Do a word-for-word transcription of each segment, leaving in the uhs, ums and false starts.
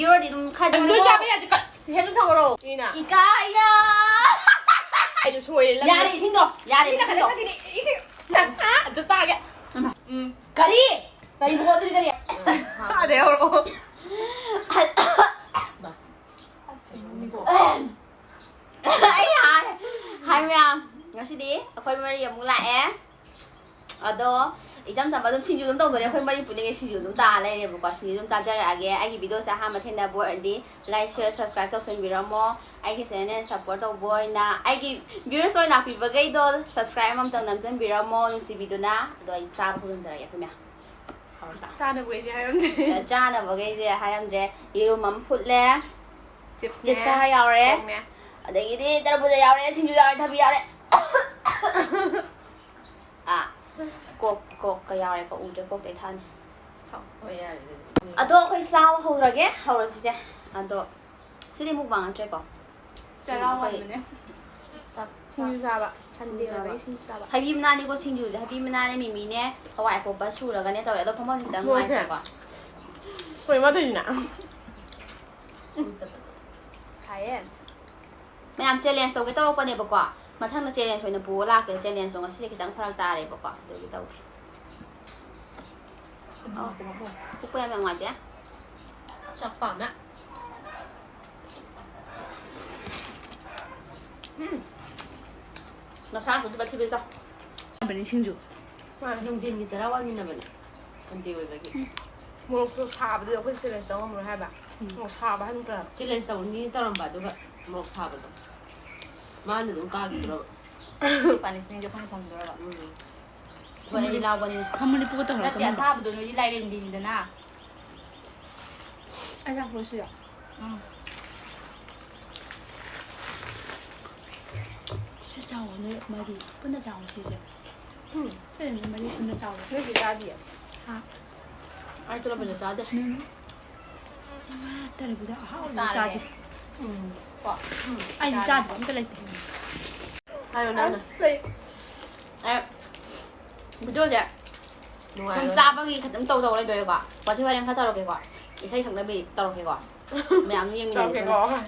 ꯌꯣꯔꯗꯤ ꯑꯗꯨꯝ ꯈꯔ ꯂꯣꯏ ꯆꯥꯕ ꯌꯥꯗꯦ꯫ ꯀ-, ꯍꯦꯟꯅ ꯁꯧꯔꯣ꯫ ꯏꯅ꯫ ꯏꯀꯥꯏꯅ꯫ ꯑꯩꯗꯣ ꯁꯣꯏꯔꯦ, ꯂꯝ-, ꯌꯥꯔꯦ, ꯏꯁꯤꯡꯗꯣ꯫ ꯌꯥꯔꯦ, ꯃꯤꯅ ꯏꯁꯤꯡꯗꯣ꯫ ꯈꯜꯂꯦ ꯈꯪꯗꯦꯅꯦ, ꯏꯁꯤꯡ꯫ ꯑꯝꯇ ꯆꯥꯒꯦ꯫ ꯎꯝ꯫ ꯀꯔꯤ? ꯀꯔꯤ ꯃꯈꯣꯟꯗꯨꯗꯤ ꯀꯔꯤ? ꯑꯗꯩ ꯍꯧꯔꯛꯑꯣ꯫ ꯑꯩ ꯍꯥꯏ-, ꯍꯥꯏ ꯃꯌꯥꯝ, ꯉꯁꯤꯗꯤ ꯑꯩꯈꯣꯏ ꯃꯔꯤ ꯑꯃꯨꯛ ꯂꯥꯛꯑꯦ꯫ ꯑꯗꯣ ꯏꯆꯝ ꯆꯝꯕ ꯑꯗꯨꯝ ꯁꯤꯡꯖꯨ ꯑꯗꯨꯝ ꯇꯧꯗꯣꯏꯅꯦ꯫ ꯑꯩꯈꯣꯏ ꯃꯔꯤ ꯄꯨꯜꯂꯤꯉꯩ ꯁꯤꯡꯖꯨ ꯑꯗꯨꯝ ꯇꯥꯔ ꯂꯩꯔꯦꯕꯀꯣ꯫ ꯁꯤꯡꯖꯨ ꯑꯗꯨꯝ ꯆꯥꯖꯔꯛꯑꯒꯦ꯫ ꯑꯩꯒꯤ ꯚꯤꯗꯤꯑꯣꯁꯦ ꯑꯍꯥꯟꯕ ꯊꯦꯡꯅꯕ ꯑꯣꯏꯔꯗꯤ like, share, subscribe ꯇꯧꯁꯟꯕꯤꯔꯝꯃꯣ꯫ ꯑꯩꯒꯤ channel support ꯇꯧꯕ ꯑꯣꯏꯅ, ꯑꯩꯒꯤ viewers ꯑꯣꯏꯅ ꯂꯥꯛꯄꯤꯕꯈꯩꯗꯣ subscribe ꯑꯃꯃꯝꯇꯪ ꯅꯝꯖꯟꯕꯤꯔꯝꯃꯣ, ꯅꯨꯡꯁꯤꯕꯤꯗꯨꯅ꯫ ꯑꯗꯣ ꯑꯩ ꯆꯥꯕ ꯍꯧꯔꯝꯖꯔꯒꯦ ꯑꯩꯈꯣꯏ ꯃꯌꯥꯝ꯫ ꯆꯥꯅꯕꯈꯩꯁꯦ ꯍꯥꯏꯔꯝꯗ꯭ꯔꯦ꯫ ꯆꯥꯅꯕꯈꯩꯁꯦ ꯍꯥꯏꯔꯝꯗ꯭ꯔꯦ꯫ ꯌꯦꯔꯨꯝ ꯑꯃ ꯐꯨꯠꯂꯦ꯫ Chips ꯅꯦ, chips ꯈꯔ ꯌꯥꯎꯔꯦ꯫ Coke ꯅꯦ꯫ ꯑꯗꯒꯤꯗꯤ ꯇꯔꯕꯨꯖ ꯌꯥꯎꯔꯦ, ꯁꯤꯡꯖꯨ ꯌꯥꯎꯔꯦ, ꯊꯕꯤ ꯌꯥꯎꯔꯦ꯫ ꯑꯥ, Coke, Coke ꯀ ꯌꯥꯎꯔꯦꯀꯣ, ꯎꯗ꯭ꯔꯦ, Coke ꯇꯩ ꯊꯛꯑꯅꯤ꯫ ꯍꯣꯏ, ꯌꯥꯔꯦ ꯑꯗꯨꯗꯤ꯫ ꯑꯗꯣ ꯑꯩꯈꯣꯏ ꯆꯥꯕ ꯍꯧꯔꯒꯦ, ꯍꯧꯔꯁꯤꯁꯦ꯫ ꯑꯗꯣ ꯁꯤꯗꯤ mukbang ꯅꯠꯇ꯭ꯔꯦꯀꯣ? ꯆꯔꯥ ꯑꯩꯈꯣꯏ ꯋꯥꯟꯕꯅꯦ꯫ ꯆꯥꯛ, ꯁꯤꯡꯖꯨ ꯆꯥꯕ꯫ ꯁꯤꯡꯖꯨ Sunday ꯆꯥꯕ꯫ ꯑꯣꯏꯕꯒꯤ ꯁꯤꯡꯖꯨ ꯆꯥꯕ꯫ ꯍꯩꯕꯤ ꯃꯅꯥꯅꯤꯀꯣ ꯁꯤꯡꯖꯨꯁꯦ, ꯍꯩꯕꯤ ꯃꯅꯥꯅꯦ, ꯃꯤꯃꯤꯅꯦ, ꯍꯋꯥꯏ ꯑꯄꯣꯞꯄ ꯁꯨꯔꯒꯅꯦ ꯇꯧꯋꯦ꯫ ꯑꯗꯣ ꯐꯝꯐꯝ ꯈꯤꯇꯪ ꯃꯣꯏꯁꯦ꯫ ꯅꯨꯡꯉꯥꯏꯇꯦꯀꯣ꯫ ꯀꯩꯅꯣ ꯇꯧꯔꯤꯁꯤꯅ? ꯁꯥꯏꯌꯦ꯫ ꯃꯌꯥꯝ challenge ꯇꯧꯒꯦ ꯇꯧꯔꯛꯄꯅꯦꯕꯀꯣ꯫ ꯃꯊꯪꯗ challenge ꯑꯣꯏꯅ ꯄꯨꯔ ꯂꯥꯛꯀꯦ꯫ Challengeꯇꯣ ꯉꯁꯤꯗꯤ ꯈꯤꯇꯪ ꯐꯔꯛ ꯇꯥꯔꯦꯕꯀꯣ꯫ ꯑꯗꯨꯒꯤ ꯇꯧꯗ꯭ꯔꯦ꯫ ꯑꯧ, ꯄꯨꯛꯄꯨ ꯌꯥꯝ ꯅꯨꯡꯉꯥꯏꯇꯦ꯫ ꯆꯥꯛ ꯄꯥꯝꯃꯦ꯫ ꯎꯝ꯫ ꯅꯁꯥ ꯅꯇꯣꯝꯇ ꯄꯠꯊꯤꯕꯩ ꯆꯥꯎ꯫ ꯆꯥꯕꯅꯤ ꯁꯤꯡꯖꯨ꯫ ꯃꯥꯅꯦ꯫ ꯅꯨꯡꯊꯤꯟꯒꯤ ꯆꯔꯥ ꯋꯥꯟꯃꯤꯟꯅꯕꯅꯦ꯫ Sunday ꯑꯣꯏꯕꯒꯤ꯫ ꯎꯝ꯫ ꯃꯣꯔꯣꯛꯁꯨ ꯁꯥꯕꯗꯨꯗ ꯑꯩꯈꯣꯏ challenge ꯇꯧ ꯉꯝꯃꯔꯣꯏ ꯍꯥꯏꯕ꯫ ꯎꯝ꯫ ꯃꯣꯔꯣꯛ ꯁꯥꯕ ꯍꯟꯗ꯭ꯔꯥ? Challenge ꯇꯧꯅꯤ ꯇꯧꯔꯝꯕ, ꯑꯗꯨꯒ ꯃꯣꯔꯣꯛ ꯁꯥꯕꯗꯣ ꯃꯥꯅ ꯑꯗꯨꯝ ꯀꯥꯈꯤꯗ꯭ꯔꯕ꯫ Punishmentꯁꯦ ꯑꯩꯈꯣꯏꯅ ꯐꯪꯗꯣꯔꯕ꯫ ꯎꯝ꯫ ꯍꯣꯏ, ꯑꯩꯗꯤ ꯂꯥꯎꯕꯅꯤ꯫ ꯐꯝꯃꯗꯤ ꯄꯨꯛꯀ ꯇꯧꯔꯛꯇꯧ ꯅꯠꯇꯦ, ꯃꯥꯟꯗ꯭ꯔꯣ? ꯑꯁꯥꯕꯗꯣ ꯅꯣꯏꯗꯤ ꯂꯥꯏꯔꯦꯝꯕꯤꯅꯤꯗꯅ꯫ ꯑꯩ ꯆꯥꯛ ꯂꯣꯏꯁꯤꯜꯂꯣ꯫ ꯎꯝ꯫ ꯁꯤꯁꯦ ꯆꯥꯎꯑꯣ, ꯅꯣꯏ ꯃꯔꯤ ꯄꯨꯟꯅ ꯆꯥꯎꯑꯣ ꯁꯤꯁꯦ꯫ ꯎꯝ꯫ ꯅꯣꯏ ꯃꯔꯤ ꯄꯨꯟꯅ ꯆꯥꯎꯑꯣ꯫ ꯅꯣꯏꯗꯤ ꯆꯥꯗꯤꯌꯦ꯫ ꯍꯥ? ꯑꯩ ꯇꯔꯕꯨꯖ ꯆꯥꯗꯦ꯫ ꯎꯝ꯫ ꯏꯃꯥ, ꯇꯔꯕꯨꯖ ꯑꯍꯥꯎꯕ ꯆꯥꯔꯒꯦ꯫ ꯆꯥꯒꯦ꯫ ꯎꯝ꯫ ꯀꯣ? ꯎꯝ꯫ ꯑꯩꯗꯤ ꯆꯥꯗꯕ ꯑꯝꯇ ꯂꯩꯇꯦ꯫ ꯍꯥꯏꯔꯣ ꯅꯪꯅ꯫ ꯑꯁ, ꯑꯩ ꯑꯦ, videoꯁꯦ ꯁꯨꯝ ꯅꯨꯡꯉꯥꯏꯔꯣꯏ꯫ ꯆꯥꯕꯒꯤ ꯈꯛꯇꯪ ꯇꯧꯗꯧ ꯂꯩꯗꯣꯏꯔꯦꯀꯣ? ꯋꯥꯊꯤ ꯋꯥꯔꯦꯝ ꯈꯔ ꯇꯧꯔꯛꯀꯦꯀꯣ꯫ ꯏꯁꯩ ꯁꯛꯅꯕꯤ ꯇꯧꯔꯛꯀꯦꯀꯣ꯫ ꯃꯌꯥꯝ ꯌꯦꯡꯃꯤꯟꯅꯁꯦ꯫ ꯇꯧꯔꯛꯀꯦꯀꯣ꯫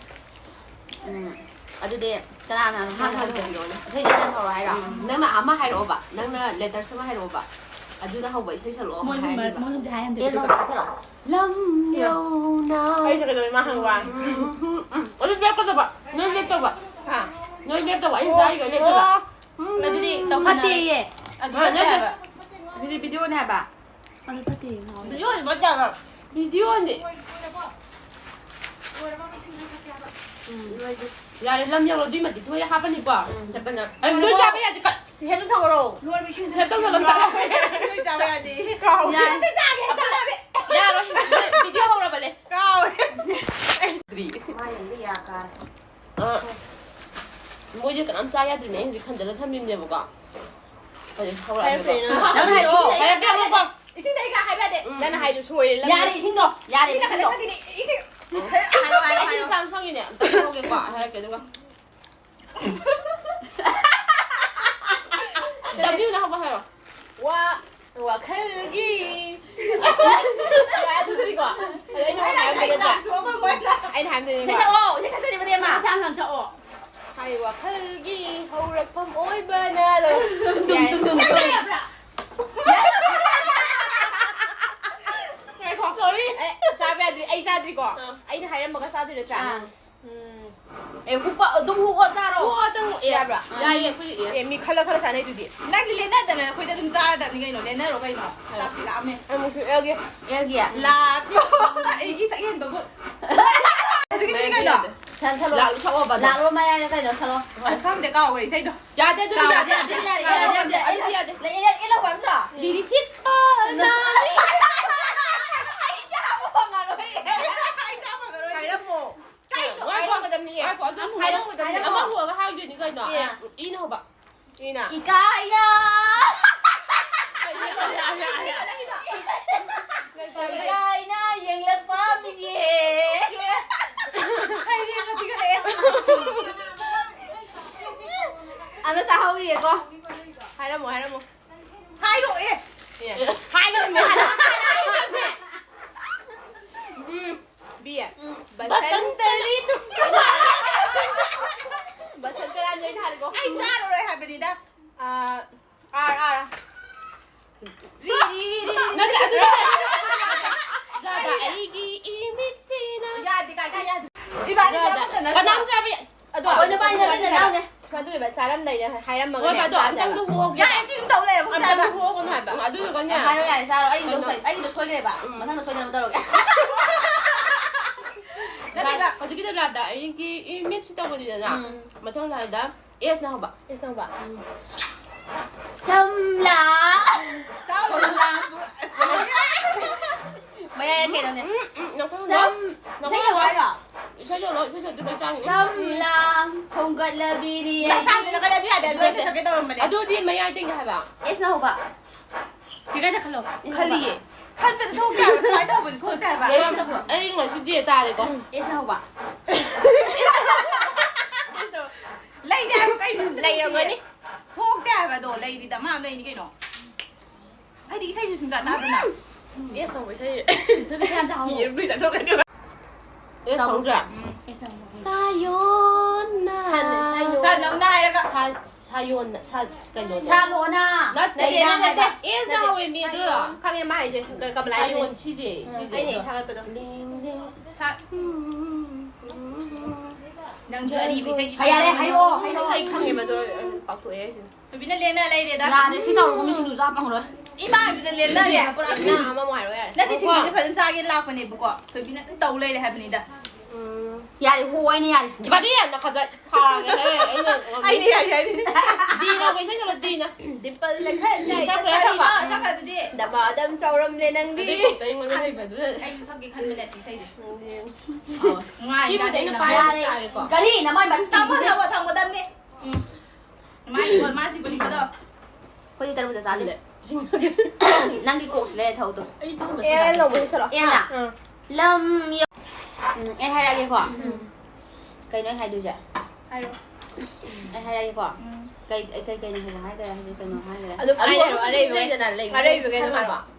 ꯎꯝ꯫ ꯑꯗꯨꯗꯤ ꯀꯅꯥꯅ ꯍꯥꯟꯅ ꯍꯥꯟꯅ ꯍꯧꯗꯣꯏꯅꯣ? ꯍꯧꯗꯣꯏꯅꯣ? ꯏꯁꯩꯁꯦ ꯍꯥꯟꯅ ꯍꯧꯔꯣ ꯍꯥꯏꯔꯣ? ꯎꯝ꯫ ꯅꯪꯅ ꯑꯃ ꯍꯥꯏꯔꯛꯑꯣꯕ꯫ ꯅꯪꯅ letters ꯑꯃ ꯍꯥꯏꯔꯛꯑꯣꯕ꯫ ꯑꯗꯨꯅ ꯍꯧꯕ ꯏꯁꯩ ꯁꯛꯂꯛꯑꯣ ꯃꯣꯏ ꯑꯍꯨꯝ ꯍꯥꯏꯔꯅꯤꯕ꯫ ꯃꯣꯏ ꯑꯍꯨꯝꯗꯤ ꯍꯥꯏꯍꯟꯗꯣꯏꯕ꯫ ꯀꯦꯜꯂꯣ, ꯀꯦꯜꯂꯣ꯫ ꯂꯝ ꯌꯧꯅ꯫ ꯑꯩꯁꯦ ꯀꯩꯗꯧꯔꯤ ꯃꯥ ꯍꯪꯕ ꯋꯥꯅꯤ꯫ ꯎꯝ, ꯎꯝ, ꯎꯝ꯫ ꯑꯗꯨ ꯂꯦꯞꯀꯗꯕ꯫ ꯅꯣꯏ ꯂꯦꯞꯇꯧꯕ꯫ ꯍꯥ? ꯅꯣꯏ ꯂꯦꯞꯇꯧꯕ꯫ ꯑꯩꯅ ꯑꯣ, ꯆꯥꯔꯤꯈꯩ ꯂꯦꯞꯇꯧꯕ꯫ ꯑꯣ꯫ ꯎꯝ, ꯑꯗꯨꯗꯤ ꯎꯝ, ꯎꯝ꯫ ꯇꯧꯁꯟꯅꯔꯦ꯫ ꯐꯠꯇꯦꯌꯦ꯫ ꯑꯗꯨ ꯑ, ꯅꯠꯇꯦ꯫ ꯐꯠꯇꯦ ꯍꯥꯏꯕ꯫ ꯑꯗꯨꯗꯤ videoꯅꯦ ꯍꯥꯏꯕ꯫ ꯑꯗꯨ ꯐꯠꯇꯦ ꯉꯥꯎꯋꯦ꯫ Videoꯅꯤ ꯐꯠꯇꯦ ꯍꯥꯏꯕ꯫ Videoꯅꯤ꯫ ꯎꯝ꯫ ꯌꯥꯔꯦ, ꯂꯝ ꯌꯧꯔꯣ, ꯑꯗꯨꯏ ꯃꯇꯤꯛ ꯊꯣꯏꯅ ꯍꯥꯞꯄꯅꯤꯀꯣ꯫ ꯎꯝ꯫ ꯆꯠꯄꯅ꯫ ꯑꯩ ꯂꯣꯏ ꯆꯥꯕ ꯌꯥꯗꯦ, ꯀꯠ꯫ ꯆꯤꯆꯦ ꯑꯗꯨꯝ ꯁꯧꯔꯣ꯫ ꯁꯦꯞ ꯇꯧꯁꯜꯂꯣ ꯑꯝꯇ꯫ ꯂꯣꯏ ꯆꯥꯕ ꯌꯥꯗꯦ꯫ ꯀꯥꯎ꯫ ꯌꯥꯔꯦ꯫ ꯑꯝꯇ ꯆꯥꯒꯦ, ꯑꯝꯇ ꯆꯥꯒꯦ꯫ ꯌꯥꯔꯣꯏ, video ꯍꯧꯔꯕꯅꯦ꯫ ꯀꯥꯎ꯫ ꯃꯥ ꯌꯦꯡꯕ ꯌꯥ ꯀꯥꯔꯦ꯫ ꯑ, ꯃꯣꯏꯁꯦ ꯀꯅꯥꯝ ꯆꯥ ꯌꯥꯗ꯭ꯔꯤꯅꯦ꯫ ꯑꯩ ꯍꯧꯖꯤꯛ ꯈꯟꯖꯤꯜꯂ ꯊꯝꯃꯤꯕꯅꯦꯕꯀꯣ꯫ ꯍꯧꯖꯤꯛ ꯍꯧꯔꯛꯑꯒꯦꯀꯣ꯫ ꯍꯥꯏꯔꯛꯇꯣꯏꯅꯦ ꯅꯪ꯫ ꯅꯪ ꯍꯥꯏꯔꯛꯑꯣ꯫ ꯍꯥꯏꯔꯛꯑꯣ꯫ ꯍꯥꯏꯔꯛꯀꯦ, ꯍꯥꯏꯔꯛꯀꯦ꯫ ꯏꯁꯤꯡꯗ ꯍꯩꯒ ꯍꯥꯏꯕ ꯌꯥꯗꯦ꯫ ꯎꯝ꯫ ꯅꯪꯅ ꯍꯥꯏꯗꯣ ꯁꯣꯏꯔꯦ, ꯂꯝ ꯌꯥꯔꯦ, ꯏꯁꯤꯡꯗꯣ꯫ ꯌꯥꯔꯦ, ꯃꯤꯅ ꯏꯁꯤꯡꯗꯣ꯫ ꯈꯜꯂꯛꯀꯅꯤ, ꯏꯁꯤꯡ꯫ ꯍꯥꯏꯔꯛꯑꯣ, ꯍꯥꯏꯔꯛꯑꯣ, ꯑꯩ ꯍꯥꯏꯔꯛꯑꯣ꯫ ꯆꯥꯡ ꯈꯪꯉꯤꯅꯦ꯫ ꯑꯝꯇ ꯍꯥꯏꯔꯛꯑꯣꯒꯦꯀꯣ꯫ ꯍꯥꯏꯔꯛꯀꯦ, ꯑꯗꯨꯒ꯫ ꯗꯕ꯭ꯂꯤꯌꯨꯅ ꯍꯧꯕ ꯍꯥꯏꯔꯣ꯫ ꯋꯥ-, ꯋꯥꯈꯜꯒꯤ꯫ ꯑꯗꯨꯗꯤꯀꯣ꯫ ꯑꯗꯣ ꯑꯩꯅ ꯑꯩꯅ ꯍꯥꯏꯔꯝꯗꯣꯏ ꯅꯠꯇ꯭ꯔꯥ? ꯑꯩꯅ ꯍꯥꯏꯔꯝꯗꯣꯏꯅꯦꯕ꯫ ꯏꯁꯩ ꯁꯛꯑꯣ, ꯏꯁꯩ ꯁꯛꯇꯣꯏꯅꯦ, ꯃꯇꯦꯛ ꯑꯃ꯫ ꯁꯛꯑꯣ, ꯁꯛꯑꯣ꯫ ꯍꯥꯏ, ꯋꯥꯈꯜꯒꯤ ꯍꯧꯔꯛꯐꯝ ꯑꯣꯏꯕꯅ ꯂꯣꯏ-, ꯇꯨꯝ, ꯇꯨꯝ, ꯇꯨꯝ, ꯇꯨꯝ꯫ ꯌꯥꯔꯦ꯫ ꯉꯥꯏꯈꯣ꯫ Sorry꯫ ꯑꯦ, ꯆꯥꯕ ꯌꯥꯗ꯭ꯔꯤ꯫ ꯑꯩ ꯆꯥꯗ꯭ꯔꯤꯀꯣ꯫ ꯑꯥ꯫ ꯑꯩꯅ ꯍꯥꯏꯔꯝꯃꯒ ꯆꯥꯗꯣꯏ ꯅꯠꯇ꯭ꯔꯥ? ꯑꯥ꯫ ꯎꯝ꯫ ꯑꯦ, ꯍꯨꯛꯄ ꯑꯗꯨꯝ ꯍꯨꯛꯑꯣ ꯆꯥꯔꯣ꯫ ꯍꯨꯛꯑꯣ ꯑꯗꯨꯝ ꯍꯨꯛꯑꯦ꯫ ꯌꯥꯕ꯭ꯔꯥ? ꯌꯥꯏꯌꯦ, ꯑꯩꯈꯣꯏ ꯍꯨꯛꯑꯦ꯫ ꯑꯦ, ꯃꯤ ꯈꯜꯂ ꯈꯜꯂ ꯆꯥꯅꯩꯗꯨꯗꯤ꯫ ꯅꯪꯗꯤ ꯂꯦꯟꯅꯗꯅ ꯑꯩꯈꯣꯏꯗ ꯑꯗꯨꯝ ꯆꯥꯔꯗꯕꯅꯤ ꯀꯩꯅꯣ, ꯂꯦꯟꯅꯔꯣ ꯀꯩꯅꯣ꯫ ꯍꯣꯏ꯫ ꯆꯥꯛꯇꯤ ꯂꯥꯝꯃꯦ꯫ ꯑꯃꯨꯛꯁꯨ ꯍꯨꯛꯑꯒꯦ꯫ ꯍꯨꯛꯑꯒꯦ꯫ ꯂꯥꯛꯂꯣ, ꯑꯩꯒꯤ ꯁꯛꯍꯦꯟꯕꯕꯨ꯫ ꯍꯧꯖꯤꯛꯀꯤꯗꯨꯗꯤ ꯀꯩꯅꯣ? ꯁꯟ ꯁꯂꯣ꯫ ꯂꯥꯛꯂꯣ ꯁꯛꯑꯣꯕ ꯑꯗꯣ꯫ ꯂꯥꯛꯂꯣ ꯃꯌꯥꯏꯗ ꯀꯩꯅꯣ ꯁꯛꯂꯣ꯫ ꯑꯁ, ꯈꯪꯗꯦ, ꯀꯥꯎꯈ꯭ꯔꯦ ꯏꯁꯩꯗꯣ꯫ ꯌꯥꯗꯦ, ꯑꯗꯨꯗꯤ ꯀꯥꯎꯈ꯭ꯔꯦ꯫ ꯌꯥꯗꯦ, ꯑꯗꯨꯗꯤ ꯌꯥꯔꯦ, ꯌꯥꯔꯦ, ꯌꯥꯔꯦ, ꯑꯗꯨꯗꯤ ꯌꯥꯔꯦ꯫ ꯂꯩ-, ꯂꯩ-, ꯂꯩ-, ꯂꯩ-, ꯂꯩ-, ꯂꯤꯔꯤꯁꯤꯠ ꯄꯅꯥꯃꯤ꯫ ꯑꯩ ꯆꯥꯕ ꯐꯪꯉꯔꯣꯏ꯫ ꯑꯩ ꯆꯥꯕ ꯐꯪꯉꯔꯣꯏ꯫ ꯍꯥꯏꯔꯝꯃꯣ꯫ ꯀꯩꯅꯣ? ꯉꯥꯏꯈꯣ, ꯍꯥꯏꯔꯝꯒꯗꯕꯅꯤ꯫ ꯉꯥꯏꯈꯣ, ꯑꯗꯨ ꯑꯁ, ꯍꯥꯏꯔꯝꯒꯗꯕꯅꯤ꯫ ꯑꯃ ꯍꯨꯛꯑꯒ ꯍꯥꯏꯗꯣꯏꯅꯤ ꯀꯩꯅꯣ? ꯑꯦ꯫ ꯏꯅ ꯍꯧꯕ꯫ ꯏꯅ꯫ ꯏꯀꯥꯏꯅ꯫ ꯏꯀꯥꯏꯅ ꯌꯦꯡꯂꯛꯄ ꯃꯤꯠꯌꯦꯡ꯫ ꯍꯩꯔꯦ, ꯀꯊꯤ ꯈꯜꯂꯛꯑꯦ꯫ ꯑꯃ ꯆꯥꯍꯧꯔꯤꯌꯦꯀꯣ꯫ ꯍꯥꯏꯔꯝꯃꯣ, ꯍꯥꯏꯔꯝꯃꯣ꯫ ꯍꯥꯏꯔꯛꯑꯦ꯫ ꯑꯦ꯫ ꯍꯥꯏꯔꯛꯑꯣꯅꯦ, ꯍꯥꯏꯔꯛꯑꯣ, ꯍꯥꯏꯔꯛꯑꯣꯅꯦ꯫ ꯕꯁꯟꯇ ꯔꯤꯇꯨ꯫ ꯕꯁꯟꯇ ꯔꯥꯅꯤ ꯑꯩꯅ ꯍꯥꯏꯔꯦꯀꯣ꯫ ꯑꯩ ꯆꯥꯔꯔꯣꯏ ꯍꯥꯏꯕꯅꯤꯗ꯫ ꯑꯥ, ꯑꯥꯔ, ꯑꯥꯔ꯫ ꯔꯤ, ꯔꯤ, ꯔꯤ, ꯔꯤ꯫ ꯅꯠꯇꯦ, ꯑꯗꯨ ꯅꯠꯇꯦ, ꯑꯗꯨ ꯅꯠꯇꯦ, ꯑꯗꯨ ꯅꯠꯇꯦ꯫ ꯔꯥꯙꯥ ꯑꯩꯒꯤ ꯏꯃꯤꯠꯁꯤꯅ꯫ ꯌꯥꯗꯦ, ꯀꯥꯏ, ꯀꯥꯏ, ꯌꯥꯗꯦ꯫ ꯏꯕꯥꯅꯤ ꯔꯥꯙꯥ꯫ ꯆꯥꯕ ꯅꯠꯇꯅ ꯀꯅꯥꯝ ꯆꯥꯕ ꯌꯥ-, ꯑꯗꯣ ꯑꯩꯈꯣꯏ ꯅꯨꯄꯥꯅꯤ ꯅꯠꯇꯦ, ꯅꯅꯥꯎꯅꯦ꯫ ꯁꯨꯃꯥꯏꯅ ꯇꯧꯗꯣꯏꯕ, ꯆꯥꯔꯝꯗꯥꯏꯗ ꯍꯥꯏꯔꯝꯃꯒꯅꯦ, ꯍꯣꯏ, ꯑꯗꯣ ꯆꯥꯗꯕ꯫ ꯑꯝꯇꯪꯗꯤ ꯍꯨꯍꯧꯒꯦꯕ꯫ ꯌꯥꯔꯦ, ꯁꯤ ꯑꯗꯨꯝ ꯇꯧ ꯂꯩꯔꯦ, ꯑꯃꯨꯛ ꯑꯝꯇꯪꯗꯤ ꯆꯥꯕ꯫ ꯍꯨꯍꯧꯒꯅꯨ ꯍꯥꯏꯕ꯫ ꯑꯗꯨꯗꯨꯒꯅꯦ꯫ ꯍꯥꯏꯔꯣ ꯌꯥꯔꯦ, ꯆꯥꯔꯣ꯫ ꯑꯩꯒꯤꯗꯣ ꯀꯩꯅꯣ꯫ ꯉꯁꯥꯏ-, ꯑꯩꯒꯤꯗꯣ ꯁꯣꯏꯈ꯭ꯔꯦꯕ꯫ ꯎꯝ꯫ ꯃꯊꯪꯗ ꯁꯣꯏꯗꯅꯕ ꯇꯧꯔꯒꯦ꯫ ꯅꯠꯇꯦꯕ꯫ ꯍꯧꯖꯤꯛꯀꯤꯗꯣ ꯔꯥꯙꯥ ꯑꯩꯒꯤ ꯏꯃꯤꯠꯁꯤ ꯇꯧꯕꯅꯤꯗꯅ꯫ ꯎꯝ꯫ ꯃꯊꯪꯗ ꯍꯥꯏꯕꯗ ꯑꯦꯁꯅ ꯍꯧꯕ꯫ ꯑꯦꯁꯅ ꯍꯧꯕ꯫ ꯎꯝ꯫ ꯁꯝꯂꯥ꯫ ꯁꯝꯂꯥ꯫ ꯃꯌꯥꯏ ꯀꯩꯅꯣꯅꯦ꯫ ꯎꯝ, ꯎꯝ, ꯅꯈꯣꯡꯗꯣ, ꯁꯝ-, ꯅꯈꯣꯡꯗꯣ꯫ ꯏꯁꯩ ꯂꯧ ꯍꯥꯏꯔꯣ? ꯏꯁꯩ ꯂꯧ, ꯏꯁꯩ ꯂꯧ, ꯑꯗꯨ ꯂꯣꯏ ꯆꯥꯈꯤꯅꯤ꯫ ꯁꯝꯂꯥꯡ ꯈꯣꯝꯒꯠꯂꯕꯤꯅꯤ ꯅꯪ ꯑꯩꯒꯤ꯫ ꯊꯥꯡꯁꯦ ꯂꯧꯈꯠꯂꯕꯤ ꯌꯥꯗꯦ, ꯑꯗꯨ ꯑꯩꯅ ꯁꯛꯀꯦ ꯇꯧꯔꯝꯕꯅꯦ꯫ ꯑꯗꯨꯗꯤ ꯃꯌꯥꯏꯗꯒꯤ ꯍꯥꯏꯕ꯫ ꯑꯦꯁꯅ ꯍꯧꯕ꯫ ꯆꯤꯀꯥꯏꯗ ꯈꯜꯂꯣ꯫ ꯑꯦꯁꯅ ꯈꯜꯂꯤꯌꯦ꯫ ꯍꯧꯕ꯫ ꯈꯟꯕꯗ ꯊꯣꯛꯇꯦ ꯍꯥꯏꯕ, ꯁꯨꯃꯥꯏꯅ ꯇꯧꯕꯗꯤ ꯊꯣꯛꯇꯦ ꯍꯥꯏꯕ꯫ ꯑꯦꯁꯅ ꯍꯧꯕ꯫ ꯑꯩ ꯉꯁꯤꯗꯤ ꯇꯥꯔꯦꯀꯣ꯫ ꯑꯦꯁꯅ ꯍꯧꯕ꯫ ꯂꯩꯇꯦ ꯍꯥꯏꯕ ꯀꯩꯅꯣ? ꯂꯩꯔꯝꯒꯅꯤ꯫ ꯊꯣꯛꯇꯦ ꯍꯥꯏꯕ ꯑꯗꯣ, ꯂꯩꯔꯤꯗ ꯃꯥ ꯂꯩꯅꯤ ꯀꯩꯅꯣ꯫ ꯑꯩꯗꯤ ꯏꯁꯩꯁꯨ ꯁꯨꯡꯇꯥ ꯇꯥꯗꯅ꯫ ꯑꯦꯁ ꯇꯧꯕ ꯏꯁꯩ꯫ ꯅꯨꯃꯤꯠ ꯌꯥꯝ ꯆꯥꯍꯧꯋꯦ꯫ ꯌꯦꯔꯨꯝ ꯂꯣꯏ ꯆꯥꯊꯣꯛꯈ꯭ꯔꯅꯦꯕ꯫ ꯑꯦꯁ ꯈꯪꯗ꯭ꯔꯥ? ꯎꯝ, ꯑꯦꯁ ꯇꯧꯕ꯫ ꯁꯥꯌꯣꯟꯅ꯫ ꯁꯟ, ꯁꯥꯌꯣꯟ꯫ ꯁꯟ ꯑꯃꯨꯛꯅ ꯍꯥꯏꯔꯒ꯫ ꯁꯥ-, ꯁꯥꯌꯣꯟꯅ, ꯁꯥ-, ꯀꯩꯅꯣꯗꯣ꯫ ꯁꯥꯂꯣꯅ꯫ ꯅꯠꯇꯦ, ꯂꯩꯅꯥ ꯅꯠꯇꯦ, ꯅꯠꯇꯦ꯫ ꯅꯠꯇꯦ꯫ ꯑꯦꯁꯅ ꯍꯧꯋꯦ ꯃꯤ ꯑꯗꯨ꯫ ꯈꯪꯉꯦ ꯃꯥ ꯍꯥꯏꯁꯦ꯫ ꯀ-, ꯀꯃꯂꯥ ꯍꯥꯏꯁꯦ꯫ ꯁꯥꯌꯣꯟ ꯁꯤꯁꯦ, ꯎꯝ, ꯁꯤꯁꯦ ꯑꯩꯅ ꯑꯗꯣ꯫ ꯊꯥꯒꯠꯄꯗꯣ꯫ ꯂꯤꯡꯗꯦ꯫ ꯁꯥ-, ꯅꯪꯁꯨ ꯑꯔꯤꯕ ꯏꯁꯩ ꯑ, ꯌꯥꯔꯦ, ꯍꯥꯏꯔꯛꯑꯣ, ꯍꯥꯏꯔꯛꯑꯣ꯫ ꯑꯩ ꯈꯪꯉꯦꯕ ꯑꯗꯣ, ꯑ, ꯀꯥꯎꯊꯣꯛꯑꯦ ꯑꯩꯁꯦ꯫ ꯊꯣꯏꯕꯤꯅ ꯂꯦꯟꯅ ꯂꯩꯔꯦꯗ꯫ ꯌꯥꯔꯦ, ꯁꯤ ꯇꯧꯔꯒꯨꯝꯁꯤ ꯁꯤꯡꯖꯨ ꯆꯥ ꯐꯪꯉꯔꯣꯏ꯫ ꯏꯃꯥꯒꯤꯗ ꯂꯦꯟꯅꯔꯦ ꯄꯨꯔꯥ꯫ ꯉꯥ ꯑꯃꯃꯨꯛ ꯍꯥꯏꯔꯣ ꯌꯥꯔꯦ꯫ ꯅꯠꯇꯦ, ꯁꯤꯡꯖꯨꯁꯦ ꯐꯖꯅ ꯆꯥꯒꯦ ꯂꯥꯛꯄꯅꯦꯕꯀꯣ꯫ ꯊꯣꯏꯕꯤꯅ ꯑꯗꯨꯝ ꯇꯧ ꯂꯩꯔꯦ ꯍꯥꯏꯕꯅꯤꯗ꯫ ꯎꯝ꯫ ꯌꯥꯔꯦ, ꯍꯣ, ꯑꯩꯅ ꯌꯥꯔꯦ꯫ ꯀꯔꯤ ꯌꯥꯝꯅ ꯈꯖ-, ꯈꯥꯡꯉꯦꯍꯦ, ꯑꯩꯅ ꯉꯝꯃꯤ꯫ ꯑꯩꯗꯤ ꯌꯥꯔꯦ, ꯑꯩꯗꯤ꯫ ꯗꯤꯅ ꯑꯃꯨꯛ ꯏꯁꯩ ꯁꯛꯂꯣ, ꯗꯤꯅ꯫ ꯗꯤꯝꯄꯜꯅ ꯈꯔ ꯆꯥꯏ, ꯁꯛꯈ꯭ꯔꯦ, ꯆꯠꯈ꯭ꯔꯦ꯫ ꯁꯛꯈ꯭ꯔꯦ꯫ ꯑꯥ, ꯁꯛꯈ꯭ꯔꯦ ꯑꯗꯨꯗꯤ꯫ ꯗꯃꯥꯗꯝ ꯆꯥꯎꯔꯝꯂꯦ ꯅꯪꯗꯤ꯫ ꯑꯗꯨ ꯈꯛꯇ ꯑꯩꯉꯣꯟꯗ ꯂꯩꯕ ꯑꯗꯨꯅ꯫ ꯑꯩꯁꯨ ꯁꯛꯀꯦ ꯈꯟꯕꯅꯦ ꯑꯁꯤ ꯏꯁꯩꯁꯦ꯫ ꯎꯝ꯫ ꯑꯥ, ꯅꯨꯡꯉꯥꯏ, ꯁꯤꯕꯨꯗꯤ ꯑꯩꯅ ꯌꯥꯗꯦ, ꯄꯥꯏꯔꯒ ꯌꯥꯔꯦ꯫ ꯆꯥꯒꯦꯀꯣ꯫ ꯀꯔꯤ? ꯅꯃꯥꯏ ꯃꯟ-, ꯇꯥꯃꯣ, ꯇꯥꯃꯣ, ꯊꯝꯒꯗꯕꯅꯤ꯫ ꯎꯝ꯫ ꯃꯥꯁꯤꯀꯣ, ꯃꯥꯁꯤꯀꯣ, ꯅꯤꯀꯣꯗꯣ꯫ ꯑꯩꯈꯣꯏꯗꯤ ꯇꯔꯕꯨꯖ ꯆꯥꯗꯦ꯫ ꯁꯤꯡ-, ꯅꯪꯒꯤ ꯀꯣꯛꯁꯤ ꯂꯩꯔ ꯊꯧꯗꯣ꯫ ꯑꯩ ꯑꯗꯨꯒꯨꯝꯕ ꯑꯦ, ꯁꯥꯟꯅꯕ ꯂꯧꯕ ꯍꯩꯇꯦ꯫ ꯆꯠꯂꯣ꯫ ꯑꯦꯅ? ꯑꯥ꯫ ꯂꯝ ꯌꯧ-, ꯎꯝ, ꯑꯩ ꯍꯥꯏꯔꯛꯑꯒꯦꯀꯣ꯫ ꯎꯝ꯫ ꯀꯩꯅꯣ ꯑꯩ ꯍꯥꯏꯗꯣꯏꯁꯦ? ꯍꯥꯏꯔꯣ꯫ ꯑꯩ ꯍꯥꯏꯔꯛꯑꯒꯦꯀꯣ꯫ ꯎꯝ꯫ ꯀꯩ, ꯑꯩ ꯀꯩ, ꯀꯩꯅꯣ ꯍꯥꯏꯕ ꯍꯥꯏꯈ꯭ꯔꯦ, ꯍꯧꯖꯤꯛ ꯀꯩꯅꯣ ꯍꯥꯏꯈ꯭ꯔꯦ꯫ ꯑꯗꯨꯝ ꯑꯗꯨ ꯍꯥꯏꯔꯣ, ꯑꯃꯨꯛ ꯑꯔꯩꯕ꯫ ꯂꯩꯗꯅ ꯂꯩꯕ ꯑꯔꯩꯕ ꯀꯩꯅꯣ ꯈꯪꯅꯕ꯫ ꯍꯥꯏꯔꯣ꯫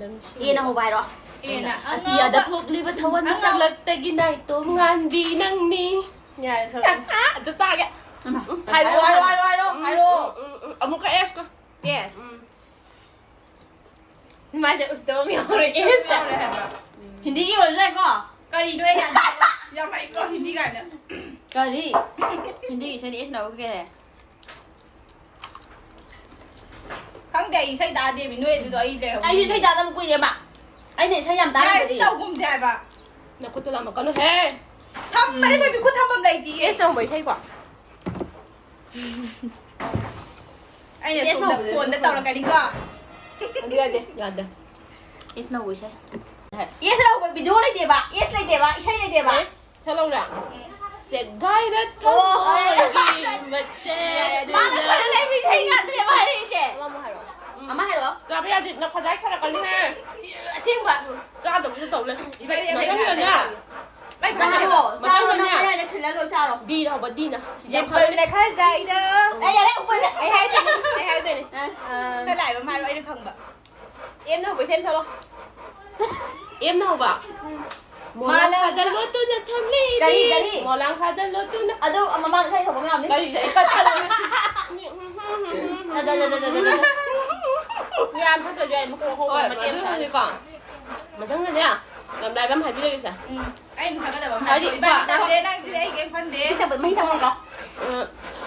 ꯂꯝꯁꯨ꯫ ꯑꯦꯅ ꯍꯧꯕ ꯍꯥꯏꯔꯣ? ꯑꯦꯅ ꯑꯇꯤꯌꯥꯗ ꯑꯉꯥꯎꯕ꯫ ꯊꯣꯛꯂꯤꯕ ꯊꯋꯥꯟ ꯑꯉꯥꯎ- ꯃꯤꯆꯥꯛꯂꯛꯇꯒꯤ ꯅꯥꯏꯇꯣꯝ ꯉꯥꯟꯕꯤ ꯅꯪꯅꯤ꯫ ꯌꯥꯔꯦ, ꯁꯣꯏꯔꯦ꯫ ꯑꯗꯨ ꯆꯥꯒꯦ꯫ ꯎꯝ, ꯍꯥꯏꯔꯛꯑꯣ, ꯍꯥꯏꯔꯛꯑꯣ, ꯍꯥꯏꯔꯛꯑꯣ, ꯍꯥꯏꯔꯛꯑꯣ꯫ ꯎꯝ, ꯎꯝ, ꯎꯝ, ꯎꯝ꯫ ꯑꯃꯨꯛꯀ ꯑꯦꯁꯀ꯫ ꯑꯦꯁ꯫ ꯎꯝ꯫ ꯃꯥꯁꯦ ꯎꯁꯤꯠꯇꯕ ꯑꯃ ꯌꯥꯎꯔꯦ, ꯑꯦꯁꯇ꯫ ꯌꯥꯎꯔꯦ ꯍꯥꯏꯕ꯫ ꯍꯤꯟꯗꯤꯒꯤ ꯑꯣꯏꯔꯁꯨ ꯌꯥꯏꯀꯣ? ꯀꯔꯤꯅꯣ ꯑꯩ ꯌꯥꯝ ꯍꯩꯕ꯭ꯔꯣ ꯍꯤꯟꯗꯤ ꯀꯥꯏꯅ? ꯀꯔꯤ? ꯍꯤꯟꯗꯤꯒꯤ ꯏꯁꯩꯗꯤ ꯑꯦꯁꯅ ꯑꯃꯨꯛ ꯍꯦꯜꯂꯦ꯫ ꯈꯪꯗꯦ, ꯑꯩ ꯏꯁꯩ ꯇꯥꯗꯦꯃꯤ, ꯅꯣꯏ ꯑꯗꯨꯗꯣ ꯑꯩ ꯂꯩꯍꯧꯗꯦ꯫ ꯑꯩꯁꯨ ꯏꯁꯩ ꯇꯥꯗꯕ ꯀꯨꯏꯔꯦꯕ꯫ ꯑꯩꯅ ꯏꯁꯩ ꯌꯥꯝ ꯌꯥꯔꯦ, ꯁꯤ ꯇꯥꯔꯝꯕꯗꯤ꯫ ꯇꯧꯒꯨꯝꯁꯦ ꯍꯥꯏꯕ꯫ ꯅꯈꯨꯠꯇꯨ ꯂꯥꯝꯃꯛꯀꯅꯨꯍꯦ꯫ ꯊꯝꯕꯅꯦ, ꯎꯝ꯫ ꯊꯣꯏꯕꯤ, ꯈꯨꯠ ꯊꯝꯐꯝ ꯂꯩꯇꯤꯌꯦ꯫ ꯑꯦꯁ ꯇꯧꯕ ꯏꯁꯩꯀꯣ? ꯑꯩꯅ ꯑꯦꯁ ꯁꯣꯝꯗ ꯅꯧꯕꯗꯨ ꯐꯣꯟꯗ ꯅꯈꯨꯠ ꯇꯧꯔꯛꯀꯅꯤꯀꯣ꯫ ꯑꯗꯨ ꯌꯥꯗꯦ꯫ ꯌꯥꯗꯦ꯫ ꯑꯦꯁ ꯅꯧꯕ ꯏꯁꯩ꯫ ꯑꯦꯁ ꯅꯧꯕ ꯚꯤꯗꯤꯑꯣ ꯂꯩꯇꯦꯕ, ꯑꯦꯁ ꯂꯩꯇꯦꯕ, ꯏꯁꯩ ꯂꯩꯇꯦꯕ꯫ ꯑꯦ? ꯁꯛꯂꯛꯎꯔꯥ? ꯁꯦꯒꯥꯏꯔ ꯑꯣ, ꯊꯝꯃꯣꯏꯒꯤ ꯃꯆꯦꯠ ꯃꯥꯅ ꯑꯗꯨꯅ꯫ ꯈꯔ ꯂꯩꯕ ꯏꯁꯩ ꯉꯥꯛꯇꯅꯦꯕ ꯍꯥꯏꯔꯛꯏꯁꯦ꯫ ꯑꯃꯃꯨꯛ ꯍꯥꯏꯔꯛꯑꯣ꯫ ꯑꯃ ꯍꯥꯏꯔꯛꯑꯣ꯫ ꯆꯥꯕ ꯌꯥꯗꯦ, ꯅꯈꯣꯖꯥꯏ ꯊꯔꯛꯀꯅꯤꯍꯦ꯫ ꯑꯁꯦꯡꯕ꯫ ꯆꯥꯗꯕꯤꯗ ꯇꯧ ꯂꯩ꯫ ꯏꯁꯩ ꯃꯊꯪꯗꯅꯦ꯫ ꯂꯩ꯫ ꯆꯥꯔꯣ, ꯆꯥꯔꯣ, ꯃꯊꯪꯗꯅꯦ꯫ ꯅꯪ ꯃꯌꯥꯏꯗ ꯈꯤꯜꯂ ꯂꯣꯏ ꯆꯥꯔꯣ꯫ ꯗꯤꯅ ꯍꯧꯕ, ꯗꯤꯅ꯫ ꯁꯤꯗꯤ ꯌꯥꯝ ꯈꯜꯂꯦ꯫ ꯗꯤꯝꯄꯜꯅ ꯈꯔ ꯆꯥꯏꯗ꯫ ꯑꯩ ꯌꯥꯔꯦ, ꯎꯄꯜ ꯂꯩ꯫ ꯑꯩ ꯍꯥꯏꯗꯣꯏꯅꯦ, ꯑꯩ ꯍꯥꯏꯗꯣꯏꯅꯦ꯫ ꯑ꯫ ꯑ, ꯈꯔ ꯂꯥꯏꯕ ꯑꯃ ꯍꯥꯏꯔꯣ, ꯑꯩꯅ ꯈꯪꯕ꯫ ꯑꯦꯝꯅ ꯍꯧꯕ ꯏꯁꯩ ꯑꯃ ꯁꯛꯂꯣ꯫ ꯑꯦꯝꯅ ꯍꯧꯕ? ꯎꯝ꯫ ꯃꯣꯂꯥꯡ ꯃꯥꯅ ꯈꯥꯗ ꯂꯣꯠꯇꯨꯅ ꯊꯝꯂꯤꯕꯤ꯫ ꯀꯔꯤ, ꯀꯔꯤ? ꯃꯣꯂꯥꯡ ꯈꯥꯗ ꯂꯣꯠꯇꯨꯅ꯫ ꯑꯗꯨ ꯃꯃꯥꯡ ꯏꯁꯩ ꯍꯧꯕ ꯃꯌꯥꯝꯅꯤ꯫ ꯀꯔꯤ ꯏꯁꯩ? ꯀꯠ ꯊꯠꯂꯣ꯫ ꯑꯗ, ꯑꯗ, ꯑꯗ, ꯑꯗ, ꯑꯗ, ꯑꯗ꯫ ꯌꯥꯝ ꯁꯛꯇ꯭ꯔꯁꯨ ꯌꯥꯏ, ꯃꯀꯣꯛ ꯍꯧꯕ ꯍꯣꯏ, ꯃꯇꯦꯛ ꯑꯃ ꯁꯥꯔꯦ꯫ ꯃꯊꯪꯗꯅꯤꯀꯣ꯫ ꯃꯊꯪꯗꯅꯦ, ꯌꯥꯝ ꯂꯥꯏꯕ ꯑꯃ ꯍꯥꯏꯕꯤꯔꯒꯦꯁꯦ꯫ ꯎꯝ꯫ ꯑꯩꯅ ꯊꯥꯒꯠꯗꯕ ꯑꯃ ꯍꯥꯏꯗꯤ, ꯍꯥꯏꯔꯛꯑꯣ꯫ ꯏꯕꯥꯅꯤ ꯇꯧꯗꯦ, ꯅꯪ ꯁꯤꯗꯤ ꯑꯩ ꯀꯩꯝ ꯈꯟꯗꯦ꯫ ꯃꯍꯤ ꯊꯛꯄ, ꯃꯍꯤ ꯊꯛꯄ ꯑꯃꯨꯛꯀ꯫ ꯑ,